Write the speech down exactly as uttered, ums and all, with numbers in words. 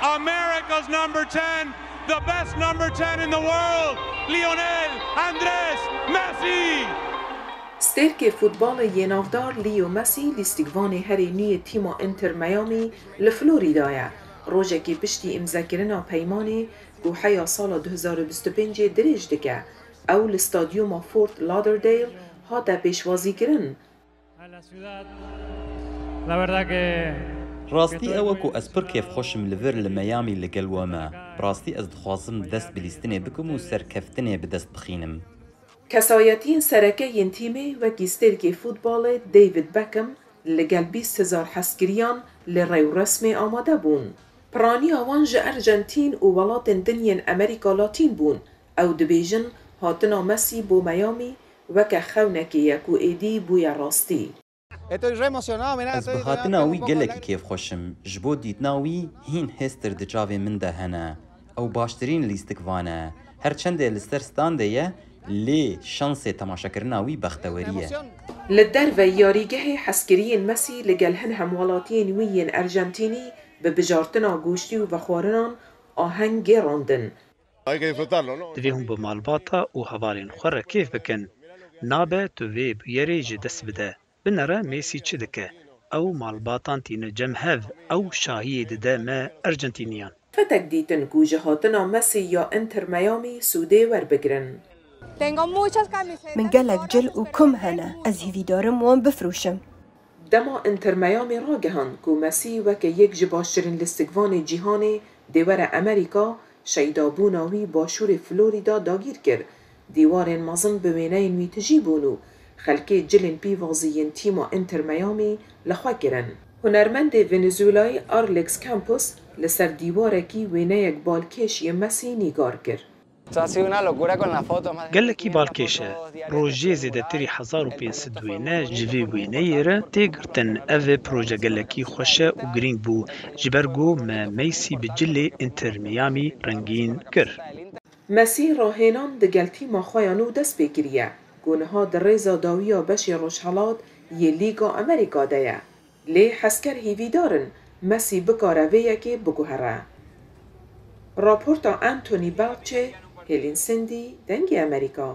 America's number ten, the best number ten in the world, Lionel Andres Messi! Stêrkê futbalê yê navdar Leo Messi lîstikvanê herê nû yê tîma Inter Miami li Florîda ye. Rojekê piştî îmzekirina peymanê ku heya sala du hezar û bîst û pêncê dirêj dike, ew li stadyuma Fort Lauderdale hate pêşwazîkirin. Rastî ew e ku ez pir kêfxweş im li vir li Miami li gel we me. Bi rastî ez dixwazim dest bi lîstinê bikim û serkeftinê bi dest bixînim. Kesayetiyên sereke yên tîmê wekî stêrkê futbalê David Beckham li gel bîst hezar hezkiriyan li rêwresmê amade bûn. Piraniya wan ji Ercentîn û welatên din yên Amerîka Latîn bûn. Ew dibêjin hatina Mesî bo Miami weke xewnekê ye ku êdî bûye rastî. Ez bi hatina wî gelekî kêfxweş im. Ji bo dîtina wî hîn hêztir di çavên min de hene. Ew baştirîn lîstikvan e. Her çendê li ser standê ye, lê şansê temaşekirina wî bextewerî ye. Li derveyî yarîgehê hezkiriyên Mesî li gel hin hemwelatiyên wî yên Ercentînî bi bijartina goştî û vexwarinan aheng gêrandin. Divê hûn bi malbata û hevalên xwe re kêf bikin. Nabe tu vê bûyerê ji dest bide. Binere Mesî çi dike? Ew malbatan tîne cem hev, ew şahiyê dide me Ercentîniyan. Fetek dîtin ku ji hatina Mesî ya Inter Miami sûdê werbigirin. Min gelek cil û kum hene, ez hîvîdarim wan bifroşim. Dema Inter Miami ragihand ku Mesî weke yek ji baştirîn lîstikvanê cîhanê dê were Amerîka, şeydabûna wî başûrê Florîda dagîr kir. Dîwarên mezin bi wêneyên wî tijî bûn û xelkê cilên pîvazî yên tîma Inter Miami li xwe kirin. Hunermendê Venezuelayî Alex Campos li ser dîwarekî wêneyek balkêş yê Mesî nîgar kir. Gelekî balkêş e. Rojê zêdetirî hezar û pênc sed wêne ji vê wêneyê re tê girtin. Ev proje gelekî xweş e û girîng bû, ji ber ku me Mesî bi cilê Inter Miami rengîn kir. Mesî rahênan digel tîma xwe ya nû dest pê kiriye, ku niha di rêza dawiya beşê rojhelat yê Lîga Amerîka de ye. Lê hezker hîvîdar in Mesî bikare vê yekê biguhere. Raporta Anthony Belche, Hêlîn Sindî, Dengê Amerîka.